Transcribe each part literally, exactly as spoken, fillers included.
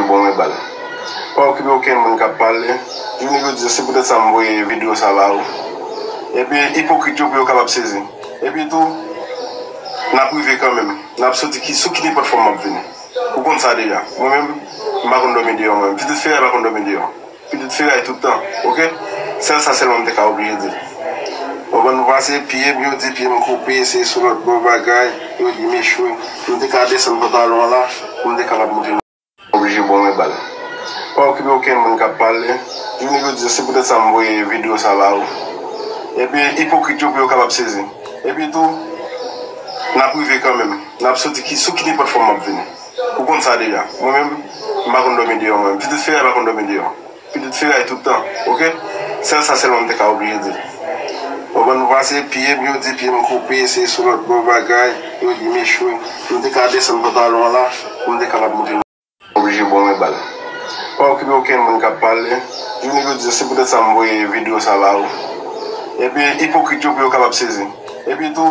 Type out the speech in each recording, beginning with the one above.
Bon, mwen bal. Pa okipe okenn moun k ap pale. Jounen jodi a, se poutèt sa m voye videyo sa ba ou. Epi, ipokrit yo pou yo kapab sezi. Epi tou, n ap rive kanmenm. N ap soti ki, sou ki nenpòt fòm m ap vini. Ou konn sa deja. Mwen menm, m pa konn dòmi deyò mwen menm. Pitit feray pa konn dòmi deyò. Pitit feray tout tan, oke? Sèl sa sèlman m te ka oblije di. Ou konprann, nou pase, pye m, yo di pye m koupe, se sou lòt bò bagay, yo di m echwe. M te ka desann pantalon an la, pou m te kapab montre nou. Oblije bon mwen bal. Pa okipe okenn moun k ap pale. Jounen jodi a, se poutèt sa m voye videyo sa ba ou. Epi, ipokrit yo pou yo kapab sezi. Epi tou, n ap rive kanmenm. N ap soti ki, sou ki nenpòt fòm m ap vini. Ou konn sa deja. Mwen menm, m pa konn dòmi deyò mwen menm. Pitit feray pa konn dòmi deyò. Pitit feray tout tan, oke? Sèl sa sèlman m te ka oblije di. Ou konprann, nou pase, pye m, yo di pye m koupe, se sou lòt bò bagay, yo di m echwe. M te ka desann pantalon an la, pou m te kapab montre nou. Oblije bon mwen bal. Pa okipe okenn moun k ap pale. Jounen jodi a, se poutèt sa m voye videyo sa ba ou. Epi, ipokrit yo pou yo kapab sezi. Epi tou,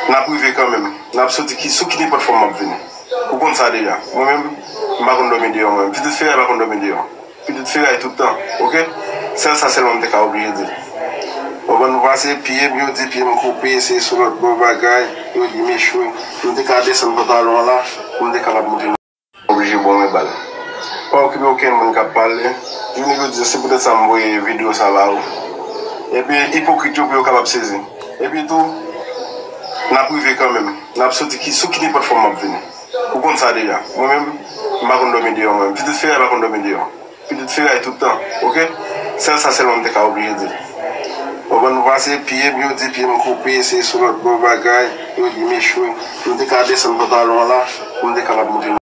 n ap rive kanmenm. N ap soti ki, sou ki nenpòt fòm m ap vini. Ou konn sa deja. Mwen menm, m pa konn dòmi deyò mwen menm. Pitit feray pa konn dòmi deyò. Pitit feray tout tan, oke? Sèl sa sèlman m te ka oblije di. Ou konprann, nou pase, pye m, yo di pye m koupe, se sou lòt bò bagay, yo di m echwe. M te ka desann pantalon an la, pou m te kapab montre nou. Oblije bon mwen bal. Pa okipe okenn moun k ap pale. Jounen jodi a, se poutèt sa m voye videyo sa ba ou. Epi, ipokrit yo pou yo kapab sezi. Epi tou, n ap rive kanmenm. N ap soti ki, sou ki nenpòt fòm m ap vini. Ou konn sa deja. Mwen menm, m pa konn dòmi deyò mwen menm. Pitit feray pa konn dòmi deyò. Pitit feray tout tan, oke? Sèl sa sèlman m te ka oblije di. Ou konprann, nou pase, pye m, yo di pye m koupe, se sou lòt bò bagay, yo di m echwe. M te ka desann pantalon an la, pou m te kapab montre nou.